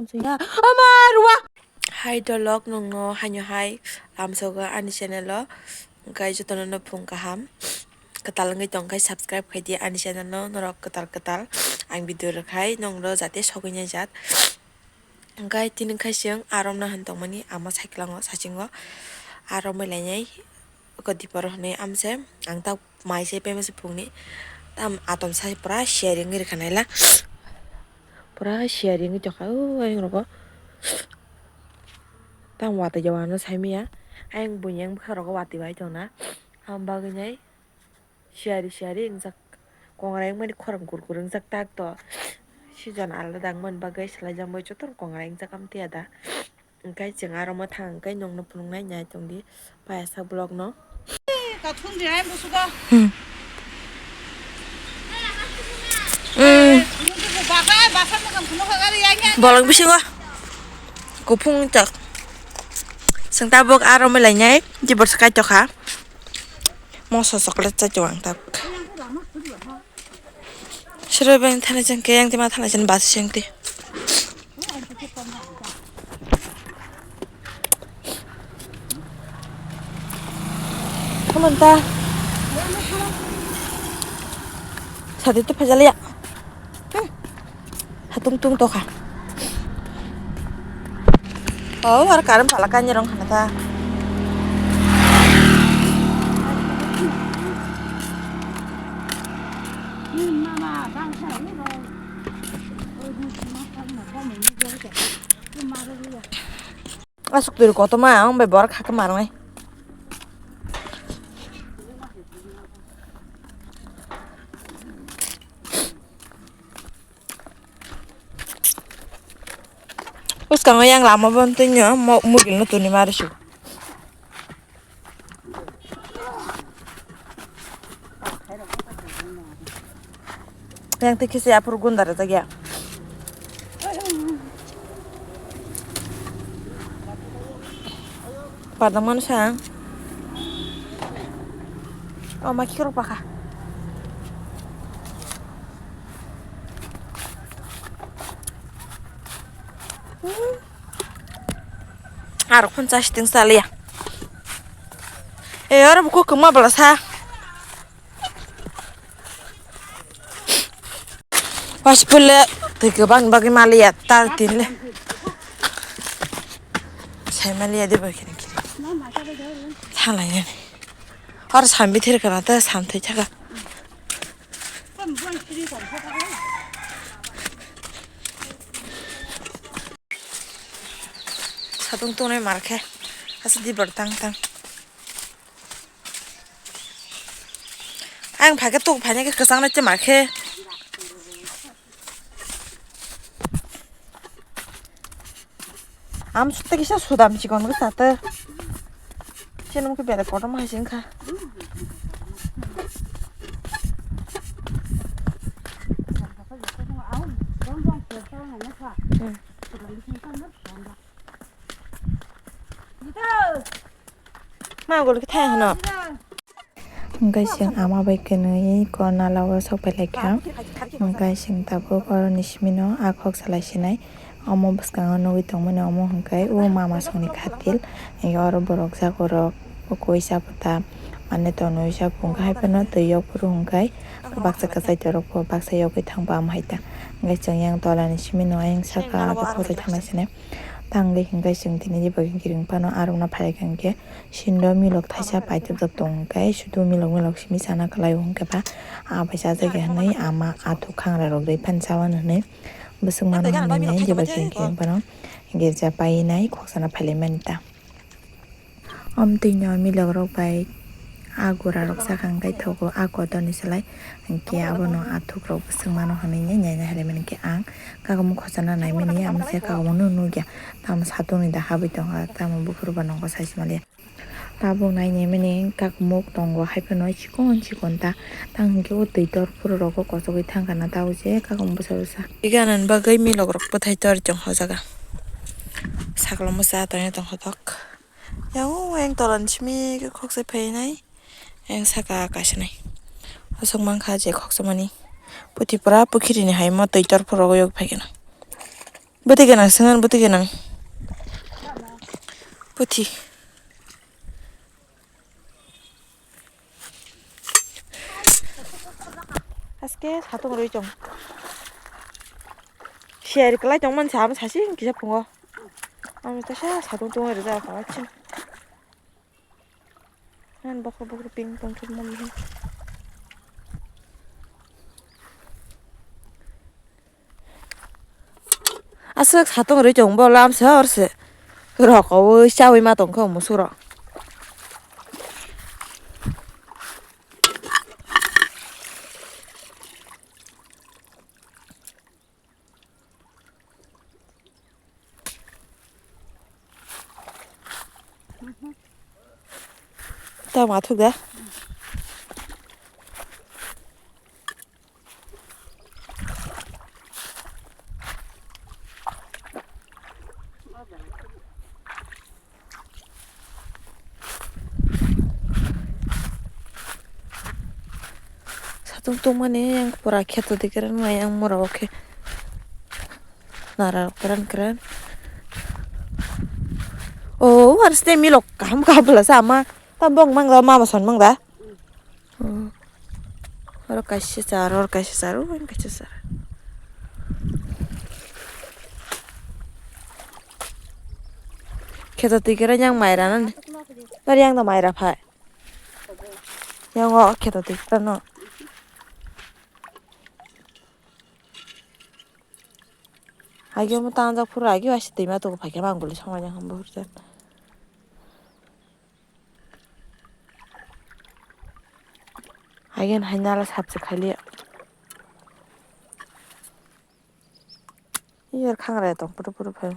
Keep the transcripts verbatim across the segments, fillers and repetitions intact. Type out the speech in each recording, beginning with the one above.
Ama rua. Hai dolok, nongno haino hai lamsogo ani channel o. Hwnkhe jotono no phung kaham. Kwtal wngwi tongkhe subscribe khaidi ani channel no, norok kwtal kwtal ang video rwkhai nongno jate sogwi nai jat. Hwnkhe tini khai chwng aromna han tongmani ama cycle o sasingo aromwi lainai. Oko dipor hwnwi amse ang ta mai se pemese phungni tam atom sai pura sharing ri khanai la pura sharing ri tokha o ayang rogo tam watwi jawano saimaya ayang bunyang bwkha rogo watwi bai tongna ham bagwi nai siyari siyari wngjak kongrai wngmani khorang kur kur wngjak tak to season alada wngmani bagwi swlai jang bai jotono kongrai wngjak amtwi ada. Hwnkhe chwng aro mwthang hwnkhe nongno phunuknai nai tongdi, payasa vlog no. Kathun di hai busugo. Hmm. Hmm. Mugi bo bakai basa mwkhang phunukha gari yang yang. Bolong bisingo. Kuphung tak. Chwng tabuk aro milainai, dibor swkai tokha. Moso chocolate chai tong ang tak. Sero beng thana jeng ke yang tima thana jen bas jeng te. Kaman ta. Sadi tu pajal ya. Hmm. Hatung tung tokha. Oh, ar karam pala kanya rong hana ta. Asuk turu koto ma ang bai bor khaka marnai. Bwskango yang lama bo twi no mo-, mugil no tuni mari su. Yang twi kisi aphuru gunda rwjak ya. Padang manu sa. Oh, ma khirok pakha. Aro phone charge ting saliya. E, oro buku kwma bwla sa. Wash pulle twi kwbang bagwi maliya, tal tin le. Sai maliya de bai kene kiri. Thalai nani. Oro sambi thir kana ta sam thai thaka. Satung tongnai mar khe, asa di bar tang tang. Ang phaikhe tok phainai khe kwchang nai te mar khe. Am sutta kisa sudam chikon khe sata. Chini mukhe bere kotor ma hai sing kha. Hmm. Ma gol khe thaya hwno. Hwnkhe chwng ama bai kwnwi korna lago sok pai lai kha. Hwnkhe chwng tabuk oroni simi no a khok salai sinai. Omo bwskango nugwi tongmani omo hwnkhe o mama songni khatil. Hwnkhe oro borok jakorok koi cha pata manwi tonwi cha phung khe hai phano twi yok phuru hwnkhe baksa kwchai torok bo baksa yogwi thang bo amo hai ta. Hwnkhe chwng yang tolani simi no ayang saka abo khoroi thangna sinai. Tangwi hwnkhe chwng tini eba giring phano arokna phai kha hwnkhe. Sindo milok thaisa paithaijak tong khe, sudu milok milok simi sana kwlai o hwnkhe ba, ah, bai chajak ya hwnwi ama athuk khangra rok rwi phano cha wano hwnwi bwswk mano hwnwi nai jeba khe hwnkhe phano girja painai khoksa no phailaimani ta. Omtwi no milok rok bai ah gura rok chakha hwnkhe thogo ah kotor ni slai hwnkhe abono athuk rok bwswk mano hwnwi nai nai nai hailaimani khe ang kagamo khorsa no naimani amo se kagamo no nukya tamo satung ni da habwi tongkha tamo buphuru ba nokho sai se maliya. Tabuk nainai mani kakmuk tongo, hai phano chikon chikon ta. Tang hwnkhe o twi tor phuru rogo kochogwi thang kana tabuk je kakmuk bwsa bwsa. Twi ganani bagwi milok rok bwthai tor tong o jaga. Saklo mwsa atoino tong hotok. Yang o yang tola ni simi khoksa phainai. Yang saka kaisa nai. Aswk mankha je khoksa mani. Puti pura pukhiri ni hai mo twi tor phuru rogo yog phai kana. Bwtwi gwnang swngan, bwtwi gwnang. Puthi. Aske satung rwi chong. Share kwlai tongmani sa, amo sasi kisa phungo. Amo tesa satung tungwi rijak kha, chim. Nan bokhor bokhor pink tongthokma mihin. Aswk satung rwi chong bo lamsa hor se. Rok o chawi ma tong kha musuk rok. Tamo athuk da. Satung tungmani yang pura kheto dikhe rwnai yang mura o khe nara rok kran kran. O war ste milok kaham kaham phalasa ama tam bong mang da mama son mang da. Oh. Oro kaisa char, oro kaisa char, oro kaisa char. Kheto twi khe yang mai rana ni. Nari yang da mai ra phai. Yang o kheto twi khe no. Agi mo tangjak phuru agi waisa twima tugu phaikhe mang bwlwi songlaijak hwnba hurjak. Hagen hai nala sabse khaliya. Iyar khangra tong puru puru phai.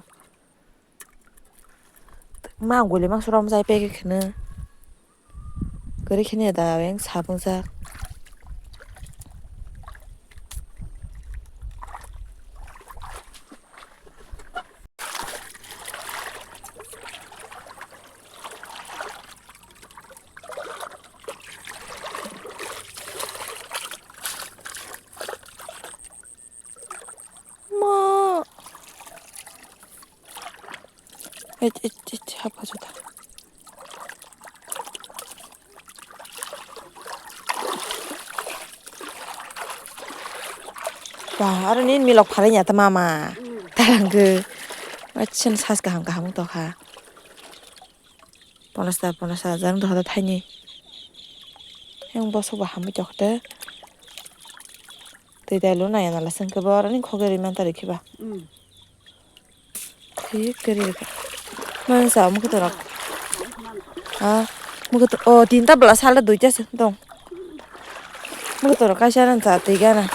Ma guli ma suram jai peke khene. Gari khene da weng sabung jak. Ma. Ech, ech, ech, hapa juta. Wah, aro nin milok phalai ya ta mama. Mm. Talangke. Wachin sas kaham kaham tokha. Ponosta, ponosta hajar wng tokha thaini. Yang bosok bo hamwi tokha te. Twi dai luna ya nala sengke bo aro nin khogwi rwi man tari khiba. Mm. Thik khe ri rwkha. Mano sa mukhutorok. Ah, mukhutor, oh, tinta bwla sal duita se dong. Mukhutorok kaisa ran cha twi gana.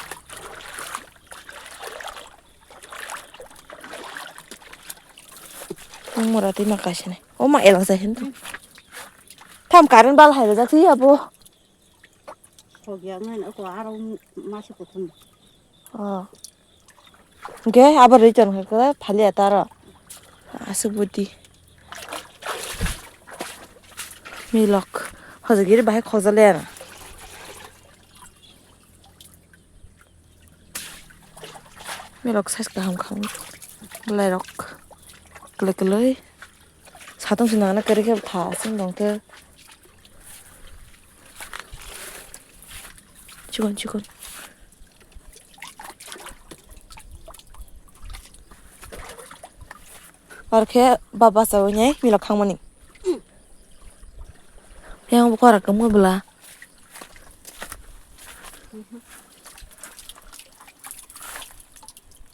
Ang mura twi ma kaisa nai. Oh, ma elak jai hin to. Tham current bal hai rwjak twi abo. Khogya ngai na ko aro masi kuthum. Oh. Hingke abo rwi ton khe phaliya taro. Aswk budi. Milok. Hojagiri bahai khojale ano. Milok size kaham kaham. Bwlairok. Kwlwi kwlwi. Satung se nangna kwrwi khe tha aswk dong khe. Chikon chikon. Ar khe baba chawi nai milok khangmani. Yang bo kora kamo bwla.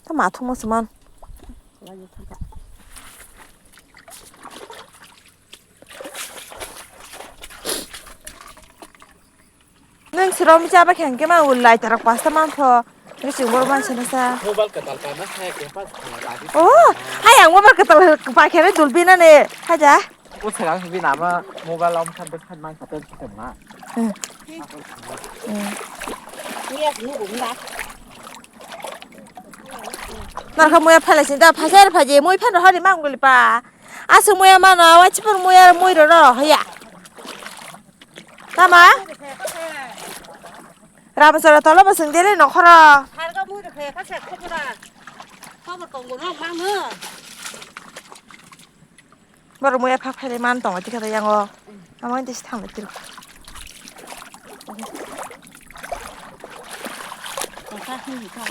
Ta ma thuma se man. Nang siro mi chaba kheng ke ma ulai tarak pasta man pho. Ngi sing bor man sana sa. Mobile ka tal ka na hai ke pas. Oh, hai ang mobile ka tal pa khere dulbi na ne. Haja. O segang si bina ma mobile om san san man sa pen sa ma. Hmm. Hmm. Narkha moya phalai sinta phajar phaje moi phan rohani mang guli pa. Aswk moya mano, wachi phan moya moi ro ro hoya. Tama? Ramsara tolo bo sing dere nokhoro. Harga mui rwkhe kha se khobora. Khobor tongo no mano. Borok muya phak phaile man tongo tikha da yango. Amo hindi si thangla tiro.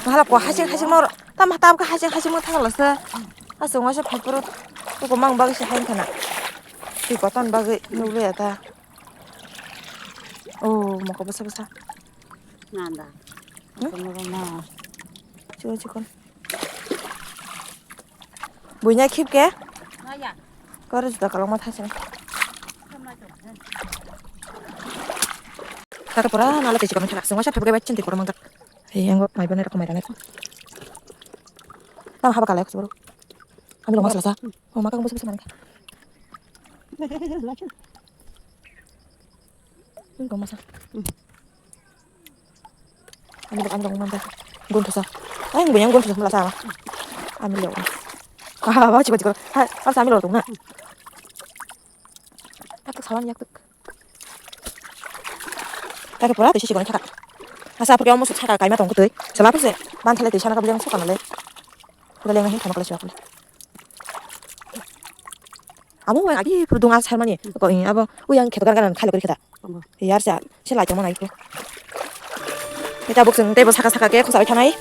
Mahala ko hasing hasing mor. Tam tam ka hasing hasing mor thangla sa. Asung wasa phaporo. Ko mang bagi si hain kana. Ti koton bagi nule ata. Oh, moko basa basa. Nanda. Hmm? Kono na. Chikon chikon. Buina khip ke? Maya. Kor juda kalong ma thasini. Kata pura nala tesi kami thara. Sungwa sa phebe bai chinti kor mangkar. Hei, anggo mai bane rok mai rane. Tang haba kalai khusburu. Kami lo masala sa. Oh, maka bus bus nangka. Ini kok masa? Ini bukan dong mangkar. Gun tusa. Ay, yang gun tusa mula sa. Ambil ya. Ah, bawa cikot cikot. Hai, harus ambil loh tuh, nah. Yak tuk sawan yak tuk. Kake pura tisi sikon saka. Asa pura omo saka kaima tong kutui. Sela puse ban thale tisa na kabjang saka nale. Kudale ngahin kama kala siwa kule. Amo wai abi pura dunga sarmani. Ko in abo uyang kheto gan gan khale kuri kheta. Yar sa se lai tong manai ko. Kita buk sing tebo saka saka ke khusa bai thanai.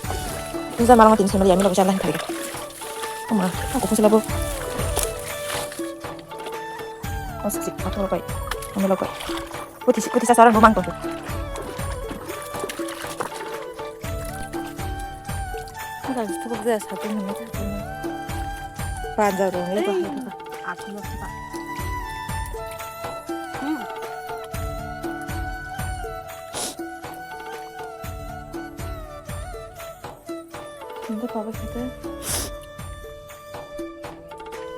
Nisa marang tin semali ami lo bisa lan thari. Ama, aku khusa labo. Oh, sik sik, aku lo kai. Ami lo kai. Putih, putih sasaran rumah tuh. Ada cukup jelas satu menit. Panjang dong, lebar. Aku mau coba. Hmm. Ini apa kita?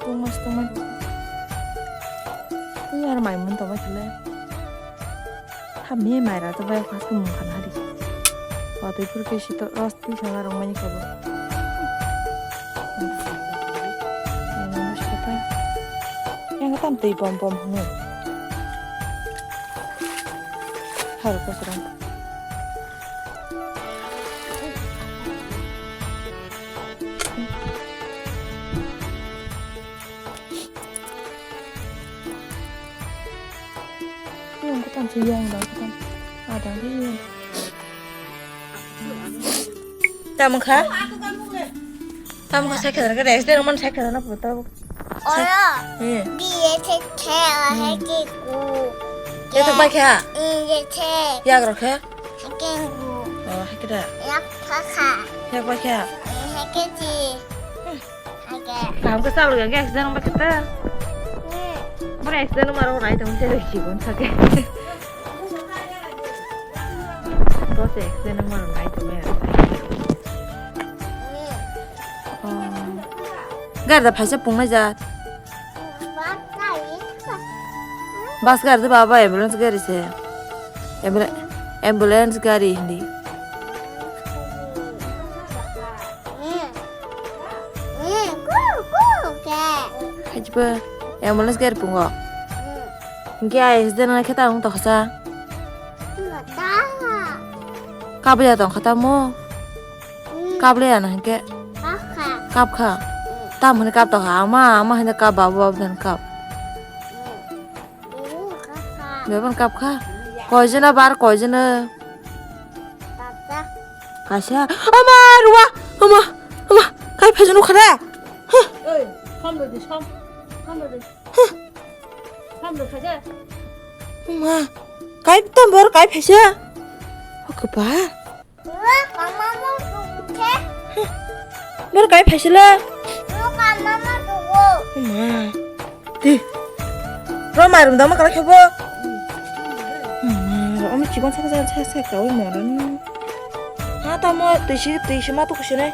Tungmas tungmas. Ini ada maimun tau kile. Kami mai rata bai khas tumung khan hari. Watui pur ke sito ros twi sana rong mani kabo. Yang tam tei bom bom hunu. Har ko serang. Yang ketan sih yang dah ketan. Ada lagi yang. Tamo kha? Tamo kha sakhe na kare, este roman sakhe na puta. Oro. Hmm. Biye the the he ki ku. Ye thok bai kha? Iye the. Yak ro kha? He ki ku. Oh, he kida. Yak pha kha. Yak bai kha? He ki ji. Kaham khe chalo yang accident wngba khe ta. Boro accident wngma rok nai tong te roi chikon sake. Bose accident wngma rok nai tong ya. Gari da phaisa pungnai jat. Bus gari de baba, ambulance gari se. Ambula-, ambulance gari hindi. Khajiba ambulance gari pungo. Hingke ai accident wngkhe ta wng toksa. Kabya tongkha tamo. Kap le ya na hingke? Kap kha. Kap kha? Tam hwnwi kap tokha. Ama, ama hwnwi kap, babu, babu hwnwi kap. Bebon kap kha. Koijona bar koijona. Kaisa. Ama, ruwa. Ama, ama. Kai phaijano khara. Oi, kham do de, kham. Kham do de. Kham do khaja. Ama. Kai tam bor kai phaisa. Oke ba. Bor kai phaisila. Oma. Di. Ro marum dama kala khebo. Oma, ro omi chikon sa sa sa sa kawi moran. Ha tamo tisi tisi ma tu kusine.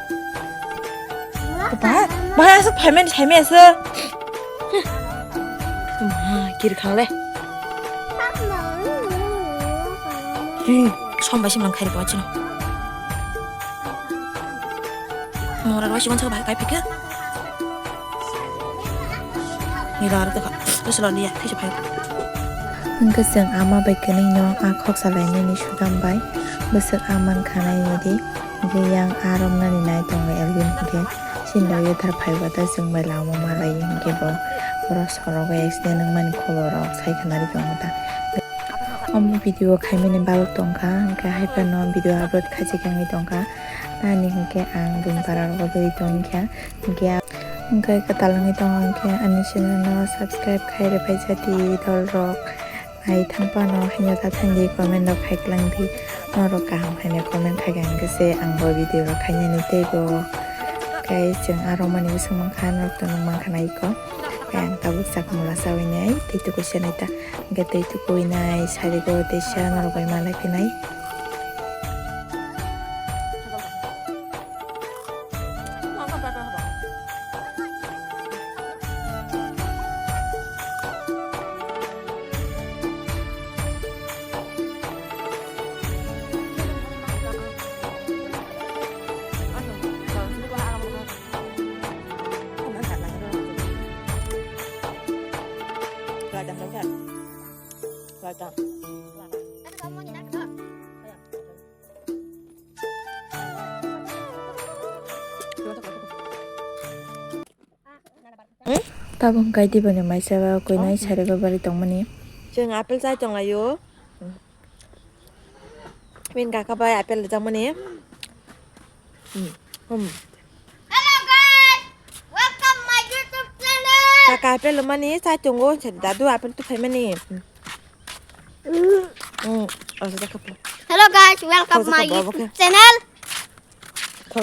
Ba, ba asa phaimani saimani asa. Ma, kiri khangle. Hi, som bai simlang khairi kwa chino. Mora rwa sigon sa bai kai phikha. Ni lar ta ka. Terus lo liya, thai phai. Hingke chwng ama bai kwnwi no a khoksa lainani sudam bai bwswk a man khanai ni di. Hingke yang a romnani nai tongo Elvin hingke Chini logi thar phaiba ta chwng bai lama malai hinkhe bo oro sorogo accident wngmani khobor rok sai khna ri tongo ta. Omo video khaimani balok tongkha, hinkhe haiphano video upload khaijak wngwi tongkha. Ani hinkhe ang Dumbara rogo bwrwi tongkha, hinkhe, hinkhe kwtal wngwi tongo, hinkhe ani channel no subscribe khai rwphai jati dol rok. Hai thangphano haino ta thangdi comment rok khai kwlangdi. Norok kaham haino comment khai kha hinkhe se ang bo video rok khainani teibo. Guys, chwng aro mani bising mankha norok to nung mankha na iko. Khe ang tabuk chakmula chawi nai tei tuku se nai ta. Hinkhe tei tuku nai sarigo teisa norok bai malai phinai. Tabuk hwnkhe diboni maisa ba koinai sarigo bari tongmani. Chwng apple chai tonglaio. Min kaka bai apple rijakmani. Hmm. Hmm. Hello guys, welcome my YouTube channel. Kaka apple mani chai tongo, chari dadu apple tu phaimani. Hmm. Hmm. Oh, sudah kapal. Hello guys, welcome my YouTube channel.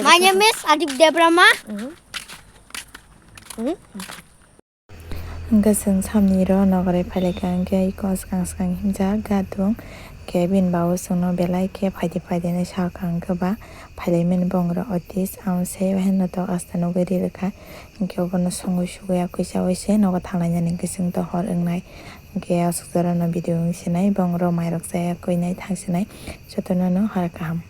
My name is Adip Debrahma. Hmm. Hmm. Hwnkhe chwng samni ro nograi phailaikha, hwnkhe iko swkang swkang himjak gadung. Khe bini babu chwngno belai khe phaidi phaidi hinwi sakha, hwnkhe ba phailaimani bongro otis, ang se heno tok asta nugwi ri rwkha. Hwnkhe obono songwi sugwi yakwi chawi se nogo thanglainani hwnkhe chwng to hor wngnai. Hwnkhe aswk jorano video wng sinai, bongro mairok chaya kwinai thang sinai. Jotono no hor kaham.